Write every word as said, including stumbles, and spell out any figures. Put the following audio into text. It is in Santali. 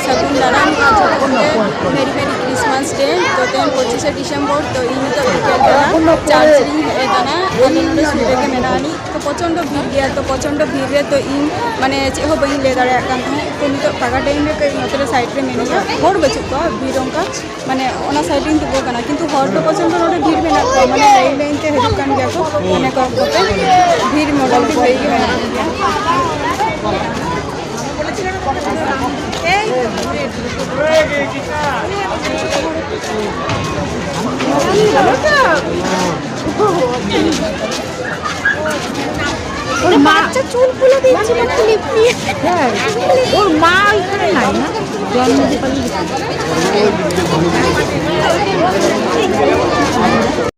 ᱥᱟᱹᱜᱩᱱ ᱫᱟᱨᱟᱢ ᱟᱨ ᱡᱚᱛᱚ ᱠᱚᱜᱮ ᱢᱮᱨᱤ ᱢᱮᱨᱤ ᱠᱨᱤᱥᱢᱟᱥ ᱰᱮ᱾ ᱛᱚ ᱛᱮᱦᱮᱧ ᱯᱚᱸᱪᱤᱥᱮ ᱰᱤᱥᱮᱢᱵᱚᱨ, ᱛᱚ ᱤᱧ ᱱᱤᱛᱚᱜ ᱵᱤᱠᱮᱞ ᱵᱮᱲᱟ ᱪᱟᱨᱪ ᱨᱤᱧ ᱦᱮᱡ ᱟᱠᱟᱱᱟ᱾ ᱟᱞᱮ ᱱᱚᱰᱮ ᱥᱩᱨ ᱨᱮᱜᱮ ᱢᱮᱱᱟᱜ ᱟᱹᱱᱤᱡ᱾ ᱛᱚ ᱯᱨᱚᱪᱚᱱᱰᱚ ᱵᱷᱤᱲ ᱜᱮᱭᱟ, ᱛᱚ ᱯᱨᱚᱪᱚᱱᱰᱚ ᱵᱷᱤᱲ ᱨᱮ ᱛᱚ ᱤᱧ ᱢᱟᱱᱮ ᱪᱮᱫ ᱦᱚᱸ ᱵᱟᱹᱧ ᱞᱟᱹᱭ ᱫᱟᱲᱮᱭᱟᱜ ᱠᱟᱱ ᱛᱟᱦᱮᱸᱫ᱾ ᱛᱚ ᱱᱤᱛᱚᱜ ᱯᱷᱟᱸᱠᱟ ᱴᱟᱭᱤᱢ ᱨᱮ ᱠᱟᱹᱡ ᱱᱚᱛᱮ ᱨᱮ ᱥᱟᱭᱤᱰ ᱨᱮ ᱢᱤᱱᱟᱹᱧᱟ, ᱦᱚᱲ ᱵᱟᱹᱪᱩᱜ ᱠᱚᱣᱟ, ᱵᱷᱤᱲ ᱚᱱᱠᱟ ᱢᱟᱱᱮ ᱚᱱᱟ ᱥᱟᱭᱤᱰ ᱨᱤᱧ ᱛᱤᱸᱜᱩ ᱠᱟᱱᱟ, ᱠᱤᱱᱛᱩ ᱦᱚᱲ ᱫᱚ ᱯᱨᱚᱪᱚᱱᱰᱚ ᱱᱚᱰᱮ ᱵᱷᱤᱲ ᱢᱮᱱᱟᱜ ᱠᱚᱣᱟ, ᱢᱟᱱᱮ ᱞᱟᱭᱤᱱ ᱞᱟᱭᱤᱱ ᱛᱮ ᱦᱤᱡᱩᱜ ᱠᱟᱱ ᱜᱮᱭᱟ ᱠᱚ, ᱢᱟᱱᱮ ᱠᱚᱭᱮᱠ ᱠᱚᱛᱮ ᱵᱷᱤᱲ ᱢᱚᱴᱟᱢᱩᱴᱤ ᱵᱷᱟᱹᱜᱤ ᱜᱮ ᱢᱮᱱᱟᱜ ᱜᱮᱭᱟ᱾ ওর মা বাচ্চা চুলগুলো দেখছি না, খুলে দিয়ে। হ্যাঁ, ওর মা ওইখানে নাই না, জন্মদিন পালন করতে।